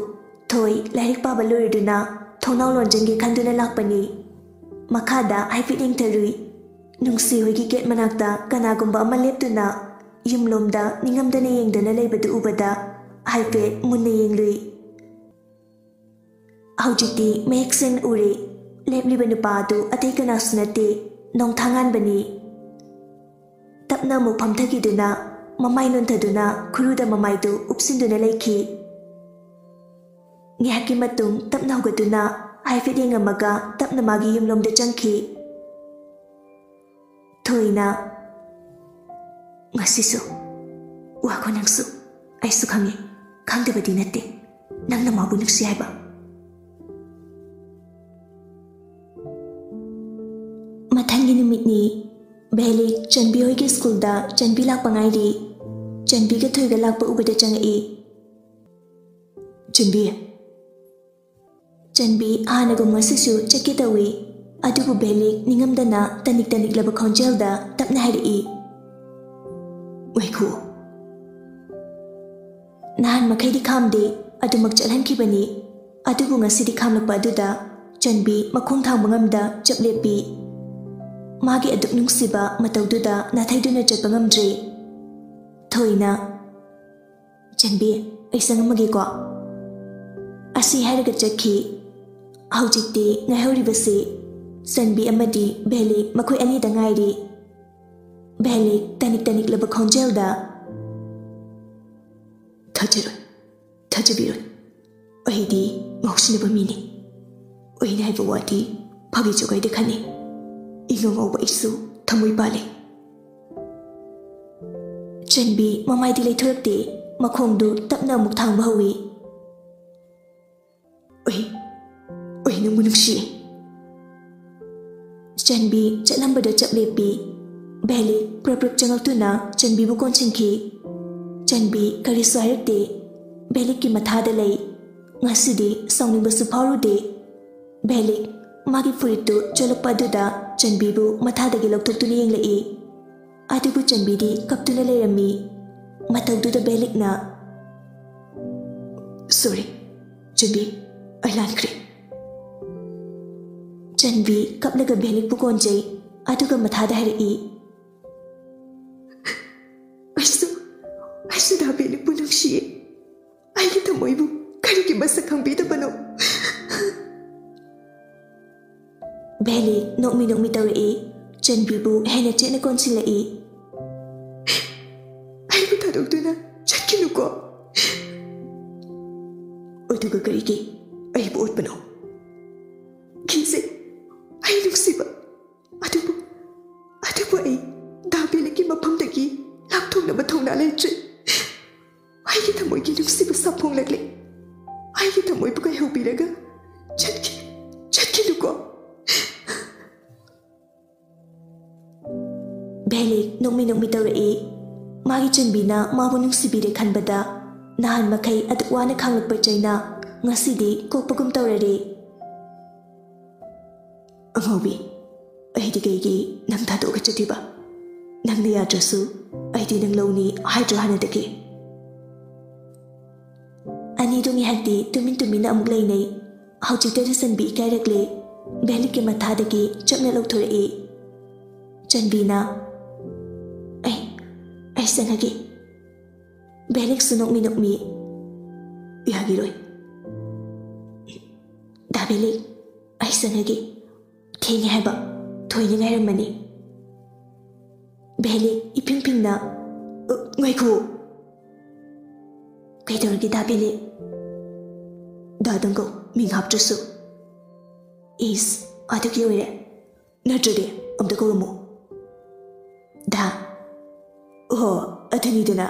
ꯊꯣꯏ ꯂꯥꯏꯔꯤꯛ ꯄꯥꯕ ꯂꯣꯏꯔꯗꯨꯅ ꯊꯣꯡꯅꯥꯎ ꯂꯣꯟꯖꯟꯒꯦ ꯈꯟꯗꯨꯅ ꯂꯥꯛꯄꯅꯤ꯫ ꯃꯈꯥꯗ ꯍꯥꯏꯐꯦꯠ ꯌꯦꯡꯊꯔꯨꯏ꯫ ꯅꯨꯡꯁꯤ ꯍꯣꯏꯒꯤ ꯒꯦꯠ ꯃꯅꯥꯛꯇ ꯀꯅꯥꯒꯨꯝꯕ ꯑꯃ ꯂꯦꯞꯇꯨꯅ ꯌꯨꯝꯂꯣꯝꯗ ꯅꯤꯡꯉꯝꯗꯅ ꯌꯦꯡꯗꯨꯅ ꯂꯩꯕꯗꯨ ꯎꯕꯗ ꯍꯥꯏꯐꯦꯠ ꯃꯨꯟꯅ ꯌꯦꯡꯂꯨꯏ꯫ ꯍꯧꯖꯤꯛꯇꯤ ꯃꯌꯦꯛ ꯁꯦꯡꯅ ꯎꯔꯦ꯫ ꯂꯦꯞꯂꯤꯕ ꯅꯨꯄꯥ ꯑꯗꯨ ꯑꯇꯩ ꯀꯅꯥꯁꯨ ꯅꯠꯇꯦ, ꯅꯣꯡꯊꯥꯉꯥꯟꯕꯅꯤ꯫ ꯇꯞꯅ ꯑꯃꯨꯛ ꯐꯝꯊꯈꯤꯗꯨꯅ ꯃꯃꯥꯏ ꯅꯣꯟꯊꯗꯨꯅ ꯈꯨꯔꯨꯗ ꯃꯃꯥꯏꯗꯨ ꯎꯞꯁꯤꯟꯗꯨꯅ ꯂꯩꯈꯤ꯫ ꯉꯥꯏꯍꯥꯛꯀꯤ ꯃꯇꯨꯡ ꯇꯞꯅ ꯍꯧꯒꯠꯇꯨꯅ ꯍꯥꯏꯐꯦꯠ ꯌꯦꯡꯉꯝꯃꯒ ꯇꯞꯅ ꯃꯥꯒꯤ ꯌꯨꯝꯂꯣꯝꯗ ꯆꯪꯈꯤ꯫ ꯊꯣꯏꯅ, "ꯉꯁꯤꯁꯨ ꯋꯥꯈꯣ ꯅꯪꯁꯨ, ꯑꯩꯁꯨ ꯈꯪꯉꯤ, ꯈꯪꯗꯕꯗꯤ ꯅꯠꯇꯦ ꯅꯪꯅ ꯃꯥꯕꯨ ꯅꯨꯡꯁꯤ ꯍꯥꯏꯕ"꯫ ꯃꯊꯪꯒꯤ ꯅꯨꯃꯤꯠꯅꯤ꯫ ꯚꯦꯂꯤꯛ ꯆꯟꯕꯤ ꯍꯣꯏꯒꯤ ꯁ꯭ꯀꯨꯜꯗ ꯆꯟꯕꯤ ꯂꯥꯛꯄ ꯉꯥꯏꯔꯤ꯫ ꯆꯟꯕꯤꯒ ꯊꯣꯏꯒ ꯂꯥꯛꯄ ꯎꯕꯗ ꯆꯪꯉꯛꯏ꯫ "ꯆꯟꯕꯤ"꯫ ꯆꯟꯕꯤ ꯍꯥꯟꯅꯒꯨꯝ ꯉꯁꯤꯁꯨ ꯆꯠꯀꯦ ꯇꯧꯏ, ꯑꯗꯨꯕꯨ ꯚꯦꯂꯤꯛ ꯅꯤꯡꯉꯝꯗꯅ ꯇꯅꯤꯛ ꯇꯅꯤꯛꯂꯕ ꯈꯣꯟꯖꯦꯜꯗ ꯇꯞꯅ ꯍꯥꯏꯔꯛꯏ, "ꯉꯥꯏꯈꯣ"꯫ ꯅꯍꯥꯟ ꯃꯈꯩꯗꯤ ꯈꯥꯝꯗꯦ, ꯑꯗꯨꯃꯛ ꯆꯠꯍꯟꯈꯤꯕꯅꯤ꯫ ꯑꯗꯨꯕꯨ ꯉꯁꯤꯗꯤ ꯈꯥꯝꯂꯛꯄ ꯑꯗꯨꯗ ꯆꯟꯕꯤ ꯃꯈꯣꯡ ꯊꯥꯡꯕ ꯉꯝꯗ ꯆꯞ ꯂꯦꯞꯄꯤ꯫ ꯃꯥꯒꯤ ꯑꯗꯨꯛ ꯅꯨꯡꯁꯤꯕ ꯃꯇꯧꯗꯨꯗ ꯅꯥꯊꯩꯗꯨꯅ ꯆꯠꯄ ꯉꯝꯗ꯭ꯔꯦ꯫ ꯊꯣꯏꯅ, "ꯆꯟꯕꯤ, ꯑꯩ ꯆꯪꯉꯝꯃꯒꯦꯀꯣ"꯫ ꯑꯁꯤ ꯍꯥꯏꯔꯒ ꯆꯠꯈꯤ꯫ ꯍꯧꯖꯤꯛꯇꯤ ꯉꯥꯏꯍꯧꯔꯤꯕꯁꯤ ꯆꯟꯕꯤ ꯑꯃꯗꯤ ꯚꯦꯂꯤꯛ ꯃꯈꯣꯏ ꯑꯅꯤꯗ ꯉꯥꯏꯔꯤ꯫ ꯚꯦꯂꯤꯛ ꯇꯅꯤꯛ ꯇꯅꯤꯛꯂꯕ ꯈꯣꯟꯖꯦꯜꯗ, "ꯊꯥꯖꯔꯣꯏ, ꯊꯥꯖꯕꯤꯔꯣꯏ, ꯑꯩꯗꯤ ꯉꯥꯎꯁꯤꯟꯅꯕ ꯃꯤꯅꯤ꯫ ꯑꯩꯅ ꯍꯥꯏꯕ ꯋꯥꯗꯤ ꯐꯥꯒꯤ ꯖꯣꯒꯥꯏꯗ ꯈꯟꯅꯩ꯫ ꯏꯉꯥꯎ ꯉꯥꯎꯕ ꯑꯩꯁꯨ ꯊꯃꯣꯏ ꯄꯥꯜꯂꯤ"꯫ ꯆꯟꯕꯤ ꯃꯃꯥꯏꯗꯤ ꯂꯩꯊꯣꯔꯛꯇꯦ꯫ ꯃꯈꯣꯡꯗꯨ ꯇꯞꯅ ꯑꯃꯨꯛ ꯊꯥꯡꯕ ꯍꯧꯏ꯫ "ꯑꯩ, ꯑꯩ ꯅꯪꯕꯨ ꯅꯨꯡꯁꯤ꯫" ꯆꯟꯕꯤ ꯆꯠꯂꯝꯕꯗ ꯆꯞ ꯂꯦꯞꯄꯤ꯫ ꯚꯦꯂꯤꯛ ꯄ꯭ꯔꯞ ꯄ꯭ꯔꯞ ꯆꯪꯂꯛꯇꯨꯅ ꯆꯟꯕꯤꯕꯨ ꯀꯣꯟꯁꯤꯟꯈꯤ꯫ ꯆꯟꯕꯤ ꯀꯔꯤꯁꯨ ꯍꯥꯏꯔꯛꯇꯦ꯫ ꯚꯦꯂꯤꯛꯀꯤ ꯃꯊꯥꯗ ꯂꯩ꯫ ꯉꯁꯤꯗꯤ ꯁꯥꯎꯅꯤꯡꯕꯁꯨ ꯐꯥꯎꯔꯨꯗꯦ꯫ ꯚꯦꯂꯤꯛ ꯃꯥꯒꯤ ꯐꯨꯔꯤꯠꯇꯨ ꯆꯣꯠꯂꯛꯄ ꯑꯗꯨꯗ ꯆꯟꯕꯤꯕꯨ ꯃꯊꯥꯗꯒꯤ ꯂꯧꯊꯣꯛꯇꯨꯅ ꯌꯦꯡꯂꯛꯏ꯫ ꯑꯗꯨꯕꯨ ꯆꯟꯕꯤꯗꯤ ꯀꯞꯇꯨꯅ ꯂꯩꯔꯝꯃꯤ꯫ ꯃꯇꯧꯗꯨꯗ ꯚꯦꯂꯤꯛꯅ, "ꯁꯣꯔꯤ, ꯆꯟꯕꯤ, ꯑꯩ ꯂꯥꯟꯈ꯭ꯔꯦ꯫" ꯆꯟꯕꯤ ꯀꯞꯂꯒ ꯚꯦꯂꯤꯛꯄꯨ ꯀꯣꯟꯖꯩ, ꯑꯗꯨꯒ ꯃꯊꯥꯗ ꯍꯥꯏꯔꯛꯏ, "ꯑꯩꯁꯨ, ꯑꯩꯁꯨ ꯗꯥ ꯚꯦꯂꯤꯛꯄꯨ ꯅꯨꯡꯁꯤꯌꯦ꯫ ꯑꯩꯒꯤ ꯊꯃꯣꯏꯕꯨ ꯀꯔꯤꯒꯤ ꯃꯁꯛ ꯈꯪꯕꯤꯗꯕꯅꯣ?" ꯚꯦꯂꯤꯛ ꯅꯣꯛꯃꯤ ꯅꯣꯛꯃꯤ ꯇꯧꯔꯛꯏ꯫ ꯆꯟꯕꯤꯕꯨ ꯍꯦꯟꯅ ꯆꯦꯠꯅ ꯀꯣꯟꯁꯤꯜꯂꯛꯏ꯫ "ꯑꯩꯕꯨ ꯊꯥꯗꯣꯛꯇꯨꯅ ꯆꯠꯈꯤꯅꯨꯀꯣ꯫" "ꯑꯗꯨꯒ ꯀꯔꯤꯒꯤ ꯑꯩꯕꯨ ꯑꯣꯠꯄꯅꯣ?" "ꯀꯤꯖꯩ, ꯑꯩ ꯅꯨꯡꯁꯤꯕ꯫ ꯑꯗꯨꯕꯨ, ꯑꯗꯨꯕꯨ ꯑꯩ ꯗꯥ ꯚꯦꯂꯤꯛꯀꯤ ꯃꯐꯝꯗꯒꯤ ꯂꯥꯞꯊꯣꯛꯅꯕ ꯊꯧꯅꯥ ꯂꯩꯇ꯭ꯔꯦ꯫ ꯑꯩꯒꯤ ꯊꯃꯣꯏꯒꯤ ꯅꯨꯡꯁꯤꯕ ꯁꯥꯐꯣꯡꯂꯛꯂꯦ꯫ ꯑꯩꯒꯤ ꯊꯃꯣꯏꯕꯨ ꯀꯥꯏꯍꯧꯕꯤꯔꯒ ꯆꯠꯈꯤ, ꯆꯠꯈꯤꯅꯨꯀꯣ꯫" ꯚꯦꯂꯤꯛ ꯅꯣꯛꯃꯤ ꯅꯣꯛꯃꯤ ꯇꯧꯔꯛꯏ꯫ ꯃꯥꯒꯤ ꯆꯟꯕꯤꯅ ꯃꯥꯕꯨ ꯅꯨꯡꯁꯤꯕꯤꯔꯦ ꯈꯟꯕꯗ ꯅꯍꯥꯟ ꯃꯈꯩ ꯑꯗꯨꯛ ꯋꯥꯅ ꯈꯥꯡꯂꯛꯄ ꯆꯩꯅꯥ ꯉꯁꯤꯗꯤ ꯀꯣꯛꯄꯒꯨꯝ ꯇꯧꯔꯔꯦ꯫ "ꯑꯉꯥꯎꯕꯤ, ꯑꯩꯗꯤ ꯀꯩꯒꯤ ꯅꯪ ꯊꯥꯗꯣꯛꯑꯒ ꯆꯠꯇꯣꯏꯕ? ꯅꯪꯅ ꯌꯥꯗ꯭ꯔꯁꯨ ꯑꯩꯗꯤ ꯅꯪ ꯂꯧꯅꯤ ꯍꯥꯏꯗ꯭ꯔꯣ ꯍꯥꯟꯅꯗꯒꯤ?" ꯑꯅꯤꯗꯨ ꯉꯥꯏꯍꯥꯛꯇꯤ ꯇꯨꯃꯤꯟ ꯇꯨꯃꯤꯟꯅ ꯑꯃꯨꯛ ꯂꯩꯅꯩ꯫ ꯍꯧꯖꯤꯛꯇꯗꯤ ꯆꯟꯕꯤ ꯏꯀꯥꯏꯔꯛꯂꯦ꯫ ꯚꯦꯂꯤꯛꯀꯤ ꯃꯊꯥꯗꯒꯤ ꯆꯞꯅ ꯂꯧꯊꯣꯔꯛꯏ꯫ ꯆꯟꯕꯤꯅ, "ꯑꯩ, ꯑꯩ ꯆꯪꯉꯒꯦ꯫" ꯚꯦꯂꯤꯛꯁꯨ ꯅꯣꯛꯃꯤ ꯅꯣꯛꯃꯤ, "ꯌꯥꯈꯤꯔꯣꯏ꯫ ꯗꯥ ꯚꯦꯂꯤꯛ, ꯑꯩ ꯆꯪꯉꯒꯦ꯫ ꯊꯦꯡꯉꯦ ꯍꯥꯏꯕ, ꯊꯣꯏꯅ ꯉꯥꯏꯔꯝꯃꯅꯤ꯫" ꯚꯦꯂꯤꯛ ꯏꯐꯤꯡ ꯐꯤꯡꯅ, "ꯑ, ꯉꯥꯏꯈꯣ꯫" "ꯀꯩꯗꯧꯔꯒꯦ ꯗꯥ ꯚꯦꯂꯤꯛ?" "ꯗꯥ ꯗꯪꯒꯧ, ꯃꯤꯡ ꯍꯥꯞꯇ꯭ꯔꯁꯨ꯫" "ꯏꯁ, ꯑꯗꯨꯒꯤ ꯑꯣꯏꯔꯦ꯫ ꯅꯠꯇ꯭ꯔꯗꯤ ꯑꯝꯇ ꯀꯧꯔꯝꯃꯣ꯫" "ꯗꯥ꯫" "ꯑꯣ, ꯑꯗꯨꯅꯤꯗꯅ꯫"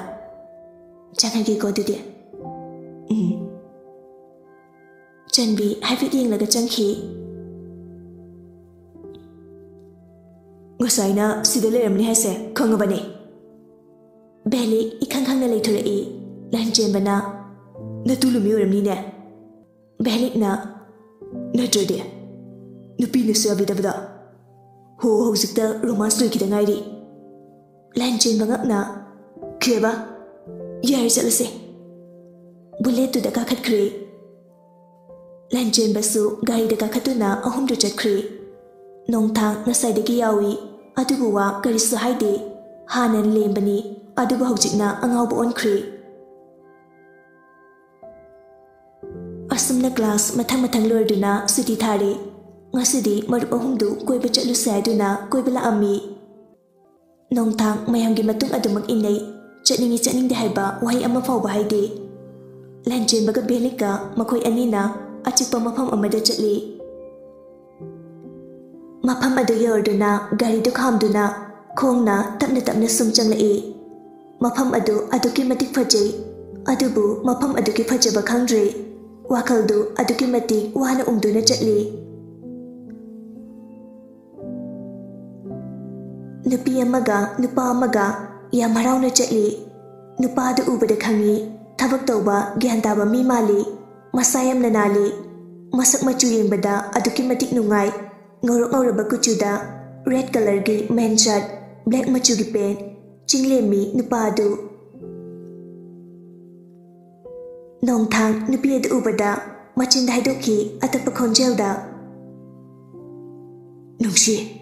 ꯆꯪꯉꯒꯦꯀꯣ ꯑꯗꯨꯗꯤ꯫ ꯎꯝ꯫ ꯆꯟꯕꯤ ꯍꯥꯏꯐꯦꯠ ꯌꯦꯡꯂꯒ ꯆꯪꯈꯤ꯫ "ꯉꯁꯥꯏꯅ ꯁꯤꯗ ꯂꯩꯔꯝꯅꯤ ꯍꯥꯏꯁꯦ ꯈꯪꯉꯕꯅꯦ?" ꯕꯦꯂꯤꯛ ꯏꯈꯪ ꯈꯪꯅ ꯂꯩꯊꯣꯔꯛꯏ꯫ ꯂꯥꯟꯆꯦꯟꯕꯅ, "ꯅꯇꯨ ꯂꯨꯃꯤ ꯑꯣꯏꯔꯝꯅꯤꯅꯦ?" ꯕꯦꯂꯤꯛꯅ, "ꯅꯠꯇ꯭ꯔꯗꯤ ꯅꯨꯄꯤꯅꯁꯨ ꯌꯥꯕꯤꯗꯕꯗ꯫ ꯍꯣ, ꯍꯧꯖꯤꯛꯇ ꯔꯣꯃꯥꯟꯁ ꯂꯣꯏꯈꯤꯗ ꯉꯥꯏꯔꯤ꯫" ꯂꯥꯟꯆꯦꯟꯕ ꯉꯛꯅ, "ꯈꯦꯕ? ꯌꯥꯔꯦ, ꯆꯠꯂꯁꯦ꯫" ꯕꯨꯂꯦꯠꯇꯨꯗ ꯀꯥꯈꯠꯈ꯭ꯔꯦ꯫ ꯂꯥꯟꯆꯦꯟꯕꯁꯨ ꯒꯥꯔꯤꯗ ꯀꯥꯈꯠꯇꯨꯅ ꯑꯍꯨꯝꯗꯨ ꯆꯠꯈ꯭ꯔꯦ꯫ ꯅꯣꯡꯊꯥꯡ ꯉꯁꯥꯏꯗꯒꯤ ꯌꯥꯎꯏ, ꯑꯗꯨꯕꯨ ꯋꯥ ꯀꯔꯤꯁꯨ ꯍꯥꯏꯗꯦ꯫ ꯍꯥꯟꯅ ꯂꯦꯝꯕꯅꯤ, ꯑꯗꯨꯕꯨ ꯍꯧꯖꯤꯛꯅ ꯑꯉꯥꯎꯕ ꯑꯣꯟꯈ꯭ꯔꯦ꯫ ꯑꯁꯨꯝꯅ ꯀ꯭ꯂꯥꯁ ꯃꯊꯪ ꯃꯊꯪ ꯂꯣꯏꯔꯗꯨꯅ ꯁꯨꯇꯤ ꯊꯥꯔꯦ꯫ ꯉꯁꯤꯗꯤ ꯃꯔꯨꯞ ꯑꯍꯨꯝꯗꯨ ꯀꯣꯏꯕ ꯆꯠꯂꯨꯁꯦ ꯍꯥꯏꯗꯨꯅ ꯀꯣꯏꯕ ꯂꯥꯛꯑꯝꯃꯤ꯫ ꯅꯣꯡꯊꯥꯡ ꯃꯌꯥꯝꯒꯤ ꯃꯇꯨꯡ ꯑꯗꯨꯃꯛ ꯏꯟꯅꯩ꯫ ꯆꯠꯅꯤꯡꯏ ꯆꯠꯅꯤꯡꯗꯦ ꯍꯥꯏꯕ ꯋꯥꯍꯩ ꯑꯃ ꯐꯥꯎꯕ ꯍꯥꯏꯗꯦ꯫ ꯂꯥꯟꯆꯦꯟꯕꯒ ꯕꯦꯂꯤꯛꯀ ꯃꯈꯣꯏ ꯑꯅꯤꯅ ꯑꯆꯤꯛꯄ ꯃꯐꯝ ꯑꯃꯗ ꯆꯠꯂꯤ꯫ ꯃꯐꯝ ꯑꯗꯨ ꯌꯧꯔꯗꯨꯅ ꯒꯥꯔꯤꯗꯨ ꯈꯥꯝꯗꯨꯅ ꯈꯣꯡꯅ ꯇꯞꯅ ꯇꯞꯅ ꯁꯨꯝ ꯆꯪꯂꯛꯏ꯫ ꯃꯐꯝ ꯑꯗꯨ ꯑꯗꯨꯛꯀꯤ ꯃꯇꯤꯛ ꯐꯖꯩ, ꯑꯗꯨꯕꯨ ꯃꯐꯝ ꯑꯗꯨꯒꯤ ꯐꯖꯕ ꯈꯪꯗ꯭ꯔꯦ꯫ ꯋꯥꯈꯜꯗꯨ ꯑꯗꯨꯛꯀꯤ ꯃꯇꯤꯛ ꯋꯥꯅ ꯎꯝꯗꯨꯅ ꯆꯠꯂꯤ꯫ ꯅꯨꯄꯤ ꯑꯃꯒ ꯅꯨꯄꯥ ꯑꯃꯒ ꯌꯥꯝ ꯍꯔꯥꯎꯅ ꯆꯠꯂꯤ꯫ ꯅꯨꯄꯥꯗꯨ ꯎꯕꯗ ꯈꯪꯉꯤ, ꯊꯕꯛ ꯇꯧꯕ ꯒ꯭ꯌꯥꯟ ꯇꯥꯕ ꯃꯤ ꯃꯥꯜꯂꯤ꯫ ꯃꯁꯥ ꯌꯥꯝꯅ ꯅꯥꯜꯂꯤ꯫ ꯃꯁꯛ ꯃꯆꯨ ꯌꯦꯡꯕꯗ ꯑꯗꯨꯛꯀꯤ ꯃꯇꯤꯛ ꯅꯨꯡꯉꯥꯏ꯫ ꯉꯧꯔꯣꯛ ꯉꯧꯔꯕ ꯀꯨꯆꯨꯗ red colourꯒꯤ men shirt, black ꯃꯆꯨꯒꯤ pant꯫ ꯆꯤꯡꯂꯦꯝꯃꯤ ꯅꯨꯄꯥ ꯑꯗꯨ꯫ ꯅꯣꯡꯊꯥꯡ ꯅꯨꯄꯤ ꯑꯗꯨ ꯎꯕꯗ ꯃꯆꯤꯟꯗ ꯍꯥꯏꯗꯣꯛꯈꯤ ꯑꯇꯞꯄ ꯈꯣꯟꯖꯦꯜꯗ, "ꯅꯨꯡꯁꯤ,